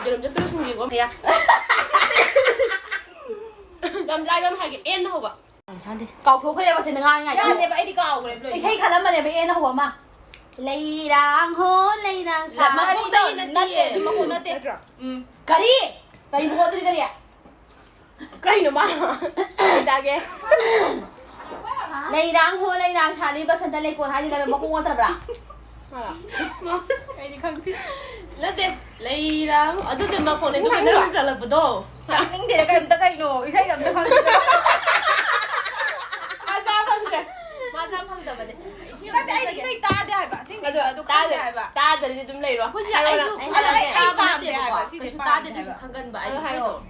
ꯌꯦꯔꯨꯝꯁꯦ ꯑꯝꯇ ꯂꯣꯏꯁꯤꯟꯕꯤꯌꯨꯀꯣ꯫ ꯌꯥ꯫ ꯌꯥꯝ ꯂꯥꯏꯕ ꯑꯃ ꯍꯥꯏꯒꯦ, ꯑꯦꯟꯅ ꯍꯧꯕ꯫ ꯌꯥꯝ ꯁꯥꯟꯗꯦ꯫ ꯀꯥꯎꯊꯣꯛꯈ꯭ꯔꯦꯕ ꯁꯤꯗ ꯉꯥꯡꯉꯤꯉꯩꯗ꯫ ꯌꯥꯗꯦꯕ, ꯑꯩꯗꯤ ꯀꯥꯎꯈ꯭ꯔꯦꯕ ꯂꯣꯏꯅ꯫ ꯏꯁꯩ ꯈꯜꯂꯝꯕꯅꯦꯕ ꯑꯦꯟꯅ ꯍꯧꯕ ꯑꯃ꯫ ꯂꯩꯔꯥꯡ ꯍꯣ ꯂꯩꯔꯥꯡ ꯁꯥ-, ꯃꯔꯤꯗꯣ ꯃꯈꯣꯡꯗꯩ ꯅꯠꯇꯦ, ꯅꯠꯇꯦ꯫ ꯑꯗꯨ ꯃꯈꯣꯡ ꯅꯠꯇꯦ꯫ ꯅꯠꯇ꯭ꯔꯣ? ꯎꯝ꯫ ꯀꯔꯤ? ꯀꯔꯤ ꯃꯈꯣꯡꯗꯨꯗꯤ ꯀꯔꯤ? ꯀꯩꯅꯣ ꯃꯥ? ꯀꯩ ꯆꯥꯒꯦ? ꯂꯩꯔꯥꯡ ꯍꯣ ꯂꯩꯔꯥꯡ ꯁꯥꯠꯂꯤ ꯕꯁꯟꯇ ꯂꯩꯀꯣꯜ ꯍꯥꯏꯗꯤ ꯂꯩꯕ ꯃꯈꯣꯡ ꯑꯣꯟꯊꯕ꯭ꯔꯥ? ꯑꯩꯗꯤ ꯈꯪꯗꯦ꯫ ꯅꯠꯇꯦ, ꯂꯩꯔꯥꯡ, ꯑꯗꯨꯗꯤ ꯃꯈꯣꯡꯗ ꯅꯪ ꯈꯪꯕ꯭ꯔꯣ? ꯅꯪꯅ ꯆꯠꯂꯛꯄꯗꯣ꯫ ꯇꯥꯅꯤꯡꯗꯦꯗ ꯀꯩꯝꯇ ꯀꯩꯅꯣ, ꯏꯁꯩꯒ ꯑꯝꯇ ꯈꯪꯗꯦ꯫ ꯃꯥ ꯆꯥ ꯐꯪꯗ꯭ꯔꯦ꯫ ꯃꯥ ꯆꯥ ꯐꯪꯗꯕꯅꯦ꯫ ꯏꯁꯩ ꯅꯠꯇꯦ, ꯑꯩꯗꯤ ꯑꯝꯇ ꯏꯁꯩ ꯇꯥꯗꯦ ꯍꯥꯏꯕ꯫ ꯁꯤꯡꯒꯤ ꯑꯗꯣ ꯑꯗꯨ ꯈꯪꯗꯦ ꯇꯥꯗ-, ꯍꯥꯏꯕ꯫ ꯇꯥꯗ꯭ꯔꯗꯤ ꯑꯗꯨꯝ ꯂꯩꯔꯣ꯫ ꯑꯩꯈꯣꯏꯁꯦ ꯍꯥꯏꯔꯣ ꯑꯩꯁꯨ ꯅꯪ꯫ ꯑꯗꯣ ꯑꯩ, ꯑꯩ ꯇꯥꯕ ꯄꯥꯝꯗꯦ ꯅꯠꯇꯦꯕꯀꯣ꯫ ꯍꯥꯏꯕ, ꯁꯤꯗꯤ ꯀꯩꯁꯨ ꯄꯥꯝꯗꯦ ꯇꯥꯗꯦ, ꯑꯗꯨꯁꯨ ꯍꯥꯏꯕ꯫ ꯈꯪꯒꯟꯕ꯫ ꯑꯗꯣ ꯑꯩꯗꯤ ꯍꯥꯏꯔꯛꯑꯣ꯫ ꯏꯁꯩꯗꯣ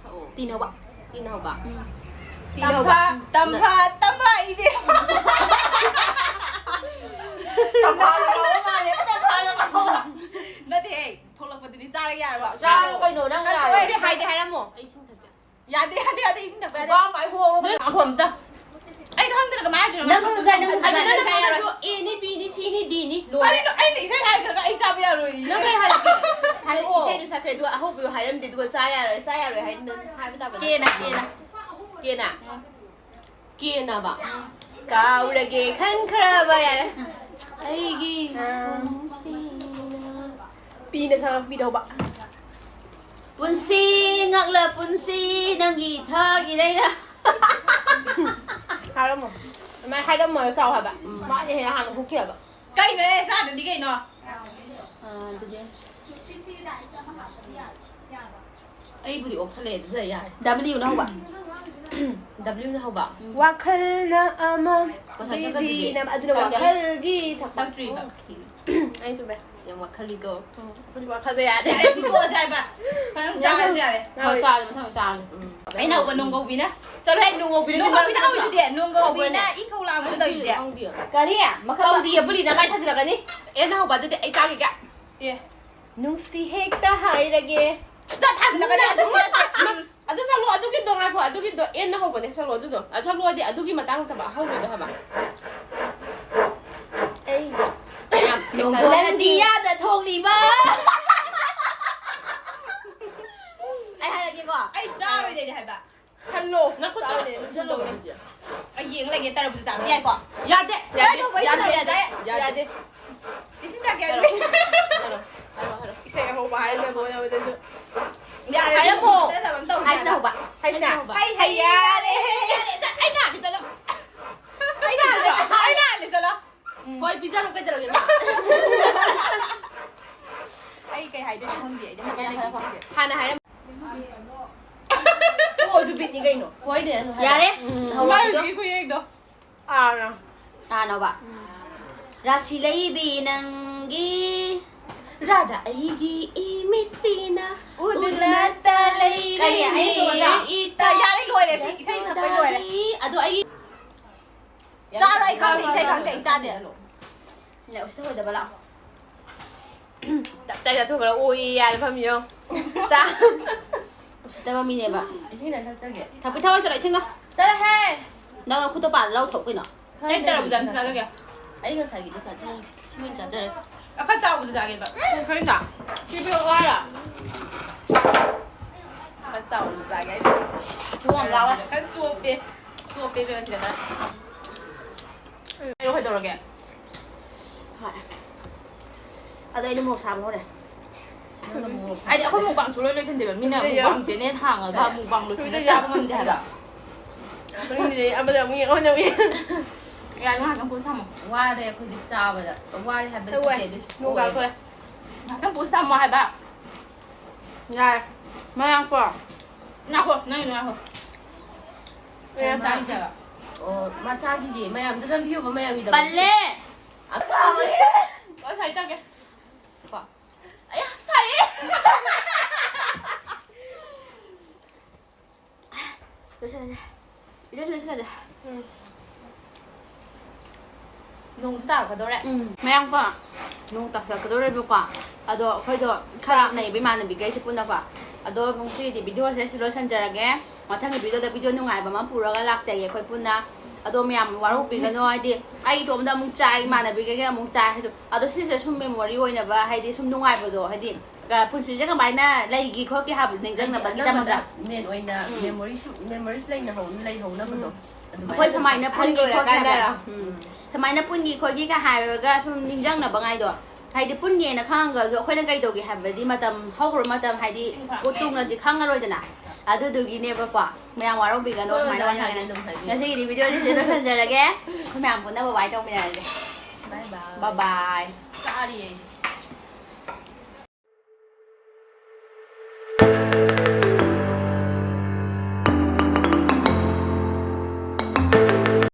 ꯁꯛꯑꯣ꯫ ꯇꯤꯅꯧꯕ꯫ ꯇꯤꯅꯧꯕ꯫ ꯎꯝ꯫ ꯇꯝꯐꯥ, ꯇꯝꯐꯥ, ꯇꯝꯐꯥ, ꯏꯕꯦꯝꯃ꯫ ꯇꯝꯐꯥꯗ ꯉꯥꯎꯕ ꯃꯥꯜꯂꯦ, ꯇꯝꯐꯥꯗ ꯉꯥꯎꯕ꯫ ꯅꯠꯇꯦ, ꯑꯩ ꯊꯣꯛꯂꯛꯄꯗꯗꯤ ꯆꯥꯔꯒꯦ ꯌꯥꯔꯕ? ꯆꯥꯔꯣ ꯀꯩꯅꯣ, ꯅꯪ ꯀꯟꯇꯣꯛꯑꯦ, ꯌꯥꯔꯦ꯫ ꯍꯥꯏꯗꯤ ꯍꯥꯏꯔꯝꯃꯣ꯫ ꯑꯩ ꯏꯁꯤꯡ ꯊꯛꯀꯦ꯫ ꯌꯥꯗꯦ, ꯌꯥꯗꯦ, ꯌꯥꯗꯦ, ꯏꯁꯤꯡ ꯊꯛꯄ ꯌꯥꯗꯦ꯫ ꯅꯨꯄꯥ ꯑꯃ ꯑꯩ ꯍꯣꯡꯉꯒ ꯅꯪ ꯑꯐꯝꯇ꯫ ꯑꯩ ꯈꯪꯗꯅ ꯀꯃꯥꯏꯅ ꯍꯥꯏꯗꯣꯏꯅꯣ? ꯅꯪ ꯈꯪꯗꯅ ꯅꯪ ꯍꯥꯏꯗꯣꯏꯅꯣ? ꯑꯗꯨ ꯅꯪ ꯅꯪ ꯍꯥꯏꯔꯣ꯫ ꯅꯪꯁꯨ ꯑꯦꯅꯤ ꯕꯤꯅꯤ ꯁꯤꯅꯤ ꯗꯤꯅꯤ ꯂꯣꯏꯔꯦ꯫ ꯀꯔꯤꯅꯣ? ꯑꯩꯅ ꯏꯁꯩ ꯍꯥꯏꯈ꯭ꯔꯒ ꯑꯩ ꯆꯥꯕ ꯌꯥꯔꯣꯏ꯫ ꯅꯪ ꯀꯩ ꯍꯥꯏꯔꯛꯀꯦ? ꯍꯥꯏꯔꯛꯑꯣ꯫ ꯏꯁꯩꯗꯨ ꯁꯛꯈ꯭ꯔꯦ, ꯑꯗꯨꯒ ꯑꯍꯧꯕꯗꯣ ꯍꯥꯏꯔꯝꯗꯦ, ꯑꯗꯨꯒ ꯆꯥ ꯌꯥꯔꯣꯏ, ꯆꯥ ꯌꯥꯔꯣꯏ ꯍꯥꯏꯗꯨꯅ ꯍꯥꯏꯕ ꯇꯥꯕ ꯅꯠꯇ꯭ꯔꯣ? ꯀꯦꯅ, ꯀꯦꯅ꯫ ꯀꯦꯅ? ꯎꯝ꯫ ꯀꯦꯅꯕ? ꯎꯝ꯫ ꯀꯥꯎꯔꯒꯦ ꯈꯟꯈ꯭ꯔꯕ ꯌꯥꯔꯦ꯫ ꯑꯩꯒꯤ ꯑꯥ꯫ ꯄꯨꯟꯁꯤꯅ ꯄꯤꯅ ꯁꯥꯡ ꯄꯤꯗꯧꯕ꯫ ꯄꯨꯟꯁꯤ ꯉꯛꯂ ꯄꯨꯟꯁꯤ ꯅꯪꯒꯤ ꯊꯥꯒꯤ ꯂꯩꯔ꯫ ꯍꯥꯏꯔꯝꯃꯣ꯫ ꯑꯗꯨꯃꯥꯏꯅ ꯍꯥꯏꯔꯝꯃꯣ, ꯆꯥꯎ ꯍꯥꯏꯕ꯫ ꯎꯝ꯫ ꯃꯥꯗꯤ ꯍꯦꯟꯅ ꯍꯥꯟꯅ ꯍꯨꯛꯈꯤ ꯍꯥꯏꯕ꯫ ꯀꯩꯅꯣ, ꯑꯦ, ꯆꯥꯗ꯭ꯔꯗꯤ ꯀꯩꯅꯣ? ꯑꯥ, ꯑꯗꯨꯗꯤ ꯑꯩꯕꯨꯗꯤ ꯑꯣꯛꯁꯜꯂꯛꯑꯦ, ꯑꯗꯨꯗ ꯌꯥꯔꯦ꯫ W ꯅ ꯍꯧꯕ꯫ W ꯅ ꯍꯧꯕ꯫ ꯎꯝ꯫ ꯋꯥꯈꯜꯅ ꯑꯃ, ꯉꯁꯥꯏ ꯁꯛꯈ꯭ꯔꯗꯨꯗꯤ꯫ ꯕꯤꯗꯤꯅ ꯑꯃ, ꯑꯗꯨꯅ ꯁꯛꯇꯦ꯫ ꯋꯥꯈꯜꯒꯤ ꯁꯛꯄ꯫ ꯁꯛꯇ꯭ꯔꯤꯕ꯫ ꯑꯩ ꯆꯨꯝꯃꯦ꯫ ꯌꯥꯝ ꯋꯥꯈꯜꯂꯤꯀꯣ꯫ ꯎꯝ, ꯑꯩꯈꯣꯏꯁꯨ ꯋꯥꯈꯜꯗ ꯌꯥꯗꯦ꯫ ꯌꯥꯔꯦ, ꯁꯤ ꯇꯣꯛꯑꯁꯦ ꯍꯥꯏꯕ꯫ ꯐꯖꯅ ꯆꯥꯔꯁꯨ ꯌꯥꯔꯦ꯫ ꯍꯣꯏ, ꯆꯥꯔꯁꯦ, ꯃꯊꯪ ꯆꯥꯔꯁꯦ꯫ ꯎꯝ꯫ ꯑꯩꯅ ꯍꯧꯕ ꯅꯣꯡꯒꯧꯕꯤꯅ꯫ ꯆꯠꯂꯣꯍꯦ, ꯅꯣꯡꯒꯧꯕꯤꯅ ꯅꯣꯡꯒꯧꯕꯤꯅ ꯇꯤꯟꯒꯥꯏꯗ꯭ꯔꯣ? ꯍꯧꯔꯤꯗꯨꯗꯤ, ꯅꯣꯡꯒꯧꯕꯤꯅ ꯍꯧꯕ꯭ꯔꯅꯦ? ꯏ ꯈꯧ ꯂꯥꯡꯕ ꯑꯩ ꯇꯧꯔꯤꯗꯨꯗꯤ꯫ ꯈꯪꯗꯦ꯫ ꯀꯔꯤ? ꯃꯈꯜ ꯇꯧꯗꯤꯌꯦ, ꯕꯨꯂꯤꯅ ꯀꯥꯏ ꯊꯥꯖꯤꯜꯂꯛꯀꯅꯤ? ꯑꯦꯅ ꯍꯧꯕ, ꯑꯗꯨꯗꯤ ꯑꯩ ꯇꯥꯈꯤꯒꯦ꯫ ꯑꯦ꯫ ꯅꯨꯡꯁꯤ ꯍꯦꯛꯇ ꯍꯥꯏꯔꯒꯦ꯫ ꯆꯠ ꯊꯥꯖꯤꯜꯂꯛꯀꯅꯤ, ꯑꯗꯨ ꯅꯠꯇꯦ꯫ ꯎꯝ꯫ ꯑꯗꯨ ꯆꯠꯂꯣ, ꯑꯗꯨꯒꯤꯗꯣ ꯉꯥꯏꯈꯣ, ꯑꯗꯨꯒꯤꯗꯣ ꯑꯦꯟꯅ ꯍꯧꯕꯅꯦ, ꯆꯠꯂꯣ ꯑꯗꯨꯗꯣ꯫ ꯑ, ꯆꯠꯂꯣꯗꯤ ꯑꯗꯨꯒꯤ ꯃꯇꯥꯡ ꯅꯠꯇꯕ, ꯑꯍꯧꯕꯗꯣ ꯍꯥꯏꯕ꯫ ꯑꯩ ꯌꯥꯝ ꯅꯣꯡꯒꯣꯜ excited. ꯅꯟꯗꯤꯌꯥꯗ ꯊꯣꯛꯂꯤꯕ꯫ ꯑꯩ ꯍꯥꯏꯔꯒꯦꯀꯣ꯫ ꯑꯩ ꯆꯥꯔꯣꯏꯗꯣꯏꯅꯦ ꯍꯥꯏꯕ꯫ ꯈꯜꯂꯣ꯫ ꯅꯪ ꯈꯨꯠꯇ ꯆꯥꯔꯣꯏꯗꯣꯏꯅꯦ, ꯆꯠꯂꯣ ꯁꯨꯝ ꯑꯗꯨꯗꯤ꯫ ꯑꯩ ꯌꯦꯡ ꯂꯩꯒꯦ, ꯇꯔꯕꯨꯖ ꯆꯥꯕ ꯌꯥꯏꯀꯣ? ꯌꯥꯗꯦ, ꯌꯥꯗꯦ, ꯀꯩꯅꯣ, ꯌꯥꯗꯦ, ꯌꯥꯗꯦ, ꯌꯥꯗꯦ꯫ ꯌꯥꯗꯦ꯫ ꯏꯁꯤꯡ ꯊꯛꯀꯦ ꯍꯥꯏꯔꯣ, ꯍꯥꯏꯔꯣ, ꯍꯥꯏꯔꯣ, ꯍꯥꯏꯔꯣ꯫ ꯏꯁꯩ ꯑꯍꯧꯕ ꯍꯥꯏꯔꯒ ꯂꯣꯏꯔꯕꯗꯁꯨ꯫ ꯌꯥꯔꯦ, ꯍꯥꯏꯔꯝꯃꯣ꯫ ꯏꯁꯩ ꯇꯠꯇꯕ ꯑꯃ ꯇꯧꯁꯦ ꯍꯥꯏꯁꯤꯅ ꯍꯥꯏꯕ꯫ ꯍꯧꯕ, ꯍꯥꯏꯁꯤꯅ꯫ ꯍꯥꯏꯁꯤꯅ ꯍꯧꯕ꯫ ꯍꯩ, ꯍꯩ, ꯌꯥꯔꯦ, ꯍꯩ, ꯍꯩ, ꯌꯥꯔꯦ, ꯆꯠ-, ꯑꯩ ꯅꯥꯜꯂꯦ, ꯆꯠꯂꯣ꯫ ꯑꯩ ꯅꯥꯜꯂꯦ, ꯑꯩ ꯅꯥꯜꯂꯦ, ꯆꯠꯂꯣ꯫ ꯎꯝ꯫ ꯍꯣꯏ, ꯄꯤꯖꯔꯣ, ꯀꯩꯗꯧꯔꯒꯦ, ꯃꯥ? ꯑꯩ ꯀꯩ ꯍꯥꯏꯗꯣꯏꯅꯣ ꯈꯪꯗꯦ, ꯑꯩꯗꯤ ꯍꯥꯏꯅꯤꯡꯉꯥꯏ ꯂꯩꯇꯦ ꯁꯤꯁꯦ꯫ ꯍꯥꯟꯅ ꯍꯥꯏꯔꯝ-, ꯑꯣ, ꯑꯗꯨ ꯕꯤꯠꯅꯤ ꯀꯩꯅꯣ꯫ ꯍꯣꯏꯅꯦ, ꯑꯗꯨ ꯍꯥꯏꯔꯣ꯫ ꯌꯥꯔꯦ, ꯎꯝ꯫ ꯍꯧꯔꯣ꯫ ꯃꯥꯒꯤ ꯈꯨꯌꯦꯡꯗꯣ꯫ ꯑꯥꯔꯅ꯫ ꯑꯥꯔꯅꯣꯕ꯫ ꯎꯝ꯫ ꯔꯥꯁꯤ ꯂꯩꯕꯤ ꯅꯪꯒꯤ ꯔꯥꯙꯥ ꯑꯩꯒꯤ ꯏꯃꯤꯠꯁꯤꯅ ꯎꯗꯨꯅꯇ ꯎꯗꯨꯅꯇ ꯂꯩꯔꯦꯅꯦ꯫ ꯀꯔꯤ? ꯑꯩ ꯇꯣꯛꯑꯗ꯭ꯔꯥ? ꯏꯇꯥ꯫ ꯌꯥꯔꯦ, ꯂꯣꯏꯔꯦ꯫ ꯏꯁꯩ ꯁꯛꯄꯩ ꯂꯣꯏꯔꯦ꯫ ꯑꯗꯣ ꯑꯩꯒꯤ ꯆꯥꯔꯣ, ꯑꯩ ꯈꯪꯗꯦ, ꯏꯁꯩ ꯈꯪꯗꯦ, ꯑꯩ ꯆꯥꯗꯦ꯫ ꯅꯦ, ꯎꯁꯤꯠꯇ ꯑꯣꯏꯗꯕ ꯂꯥꯛꯑꯣ꯫ ꯇꯞ ꯇꯥꯏ ꯆꯥꯊꯣꯛꯈ꯭ꯔ ꯑꯣꯏ ꯌꯥꯔꯦ ꯐꯝꯃꯤꯌꯣ꯫ ꯆꯥ꯫ ꯎꯁꯤꯠꯇꯕ ꯃꯤꯅꯦꯕ꯫ ꯏꯁꯤꯡ ꯈꯤꯇꯪ ꯊꯛꯆꯒꯦ꯫ ꯊꯛꯄꯤ ꯊꯛꯑꯣꯏ ꯆꯠꯂꯣ ꯏꯁꯤꯡꯗꯣ꯫ ꯆꯠꯂꯣꯍꯦ! ꯅꯪ ꯅꯈꯨꯠꯇꯣ ꯄꯥꯟ ꯂꯧ ꯊꯣꯛ ꯀꯩꯅꯣ꯫ ꯈꯪꯗꯦ꯫ ꯅꯪ ꯇꯔꯕꯨꯖꯥ ꯑꯝꯇ ꯆꯥꯖꯒꯦ꯫ ꯑꯩ ꯉꯁꯥꯏꯒꯤꯗꯣ ꯆꯥꯖꯔꯒꯦ꯫ ꯁꯤ ꯑꯣꯏꯅ ꯆꯥꯖꯔꯒꯦ꯫ ꯑ, ꯈꯔ ꯆꯥꯎꯕꯗꯣ ꯆꯥꯒꯦꯕ꯫ ꯎꯝ, ꯈꯔ ꯆꯥꯎ꯫ ꯁꯤ ꯄꯤꯔꯛꯑꯣ ꯍꯥꯏꯔꯣ? ꯈꯔ ꯆꯥꯎꯕꯗꯣ ꯆꯥꯒꯦ ꯑꯩꯗꯤ꯫ ꯊꯤꯕꯣꯡ ꯌꯥꯝ ꯂꯥꯎꯋꯦ꯫ ꯈꯔ ꯆꯣꯞꯄꯦ꯫ ꯆꯣꯞꯄꯦ ꯏꯕꯦꯝꯃ ꯁꯤꯗ ꯈꯔ꯫ ꯀꯩꯗꯧꯔꯒꯦ? ꯍꯣꯏ꯫ ꯑꯗꯣ ꯑꯩꯗꯤ ꯃꯣꯔꯣꯛ ꯁꯥꯕ ꯍꯧꯔꯦ꯫ ꯅꯪꯅ ꯃꯣꯔꯣꯛ ꯍꯥꯏꯗꯤ ꯑꯩꯈꯣꯏ ꯁꯥꯕ ꯃꯨꯛꯕꯥꯡꯁꯨ ꯂꯣꯏ ꯂꯣꯏꯁꯤꯟꯗꯦꯕ꯫ ꯃꯤꯅ ꯃꯨꯛꯕꯥꯡ ꯆꯦꯅꯦꯜ ꯍꯥꯡꯉꯒ ꯃꯨꯛꯕꯥꯡ ꯂꯣꯏꯁꯤꯟꯕ ꯆꯥꯕ ꯉꯝꯗꯦ ꯍꯥꯏꯕ꯫ ꯃꯅꯤꯡꯒꯤꯗꯤ ꯑꯃꯗ ꯑꯃꯨꯛ ꯌꯦꯡ, ꯑꯃꯗ ꯑꯃꯨꯛ ꯌꯦꯡ꯫ ꯌꯥꯔꯦ, ꯉꯥꯏꯍꯥꯛꯇꯪ pause ꯊꯝꯃꯣ꯫ ꯋꯥꯔꯦ ꯑꯩꯈꯣꯏꯗꯤ ꯆꯥꯕꯗ꯫ ꯋꯥꯔꯦ ꯍꯥꯏꯕꯗꯤ ꯊꯣꯛꯑꯦ, ꯐꯠꯇꯦ, ꯑꯗꯨꯏꯁꯨ ꯅꯣꯡ ꯇꯥꯔꯛꯇꯣꯔꯦ꯫ ꯉꯥꯏꯍꯥꯛꯇꯪ pause ꯊꯝꯃꯣ ꯍꯥꯏꯕ꯫ ꯌꯥꯔꯦ꯫ ꯃꯌꯥꯝ ꯀꯣ꯫ ꯉꯥꯏꯈꯣ, ꯅꯪꯒꯤꯗꯣ ꯉꯥꯏꯈꯣ꯫ ꯀꯩ ꯌꯥꯝ ꯆꯥꯔꯤꯒꯦ ꯍꯥꯏꯕ? ꯑꯣ, ꯃꯆꯥꯒꯤꯗꯤ ꯃꯌꯥꯝꯗ ꯅꯝꯕꯤꯌꯣꯕ, ꯃꯌꯥꯝꯒꯤꯗꯃꯛ꯫ ꯄꯜꯂꯦ! ꯑꯣ, ꯁꯨꯃꯥꯏꯅ ꯇꯧꯒꯦ꯫ ꯀꯣ꯫ ꯑꯌꯥ, ꯁꯥꯏꯌꯦ! ꯂꯣꯏꯁꯤꯜꯂꯁꯦ꯫ ꯚꯤꯗꯤꯑꯣꯁꯦ ꯂꯣꯏꯁꯤꯜꯂꯁꯦ꯫ ꯎꯝ꯫ ꯅꯣꯡꯁꯨ ꯇꯥꯔꯛꯀꯗꯧꯔꯦ꯫ ꯎꯝ꯫ ꯃꯌꯥꯝ ꯀꯣ, ꯅꯣꯡ ꯇꯥꯁꯜꯂꯛꯀꯗꯧꯔꯦꯕꯀꯣ꯫ ꯑꯗꯣ ꯑꯩꯈꯣꯏꯗꯣ ꯈꯔ ꯂꯥꯞꯅꯩꯌꯦꯕ ꯏꯃꯥꯟꯅꯕꯤꯈꯩꯁꯦ ꯄꯨꯟꯅꯀꯣ꯫ ꯑꯗꯣ ꯉꯁꯤꯒꯤꯗꯤ ꯚꯤꯗꯤꯑꯣꯁꯦ ꯁꯤ ꯂꯣꯏꯁꯟꯖꯔꯒꯦ꯫ ꯃꯊꯪꯒꯤ ꯚꯤꯗꯤꯑꯣꯗ ꯚꯤꯗꯤꯑꯣ ꯅꯨꯡꯉꯥꯏꯕ ꯑꯃ ꯄꯨꯔꯒ ꯂꯥꯛꯆꯒꯦ ꯑꯩꯈꯣꯏ ꯄꯨꯟꯅ꯫ ꯑꯗꯣ ꯃꯌꯥꯝ ꯋꯥꯔꯧꯕꯤꯒꯅꯣ, ꯍꯥꯏꯗꯤ ꯑꯩ ꯏꯇꯣꯝꯗ ꯑꯃꯨꯛ ꯆꯥꯏ, ꯏꯃꯥꯟꯅꯕꯤꯈꯩꯒ ꯑꯃꯨꯛ ꯆꯥꯏ ꯍꯥꯏꯗꯣ꯫ ꯑꯗꯣ ꯁꯤꯁꯦ ꯁꯨꯝ memory ꯑꯣꯏꯅꯕ, ꯍꯥꯏꯗꯤ ꯁꯨꯝ ꯅꯨꯡꯉꯥꯏꯕꯗꯣ, ꯍꯥꯏꯗꯤ ꯄꯨꯟꯁꯤꯁꯦ ꯀꯃꯥꯏꯅ ꯂꯩꯒꯤ ꯈꯣꯠꯀꯤ ꯍꯥꯏꯕꯗꯣ ꯍꯥꯏꯗꯤ ꯅꯤꯡꯁꯤꯡꯅꯕꯒꯤꯗꯃꯛꯇ꯫ ꯑꯅꯝꯕꯅ main ꯑꯣꯏꯅ ꯎꯝ꯫ Memories, memories ꯂꯩꯅꯍꯧ-, ꯂꯩꯍꯧꯅꯕꯗꯣ꯫ ꯎꯝ꯫ ꯑꯗꯨꯃꯥꯏꯅ꯫ ꯑꯩꯈꯣꯏ ꯁꯨꯃꯥꯏꯅ ꯑꯍꯟ ꯄꯨꯟꯈꯤ ꯈꯣꯠꯈꯤ ꯑꯣꯏꯔꯀꯥꯟꯗ꯫ ꯍꯥꯏꯕ꯫ ꯎꯝ꯫ ꯁꯨꯃꯥꯏꯅ ꯄꯨꯟꯈꯤ ꯈꯣꯠꯈꯤꯒ ꯍꯥꯏꯔꯒ ꯁꯨꯝ ꯅꯤꯡꯁꯤꯡꯅꯕꯉꯥꯏꯗꯣ꯫ ꯍꯥꯏꯗꯤ ꯄꯨꯟꯅꯦꯅ ꯈꯪꯉꯒꯁꯨ ꯑꯩꯈꯣꯏꯅ ꯀꯩꯗꯧꯒꯦ ꯍꯥꯏꯕꯗꯤ ꯃꯇꯝ ꯍꯧꯈ꯭ꯔꯕ ꯃꯇꯝ ꯍꯥꯏꯗꯤ ꯏꯁꯤꯡ ꯐꯥꯛꯑꯦ꯫ ꯇꯨꯡꯅꯗꯤ ꯈꯪꯉꯔꯣꯏꯗꯅ꯫ ꯑꯗꯨꯗꯨꯒꯤꯅꯦꯕꯀꯣ꯫ ꯃꯌꯥꯝ ꯋꯥꯔꯧꯕꯤꯒꯅꯣ ꯍꯣꯏ, ꯑꯗꯨꯃꯥꯏꯅ ꯌꯥꯏ, ꯋꯥ ꯌꯥꯏ, ꯁꯥꯒꯦꯅ꯫ ꯑꯗꯨꯝ ꯍꯥꯏꯕꯤꯌꯨ꯫ ꯉꯁꯤꯒꯤꯗꯤ ꯚꯤꯗꯤꯑꯣꯁꯤ ꯁꯤꯗ ꯂꯣꯏꯁꯤꯟꯖꯔꯒꯦ꯫ ꯑꯩꯈꯣꯏ ꯃꯌꯥꯝ ꯄꯨꯟꯅ bye bye ꯇꯧꯃꯤꯟꯅꯔꯁꯦ꯫ Bye bye꯫ Bye bye꯫ ꯆꯥꯔꯤꯌꯦ ꯑꯩꯗꯤ꯫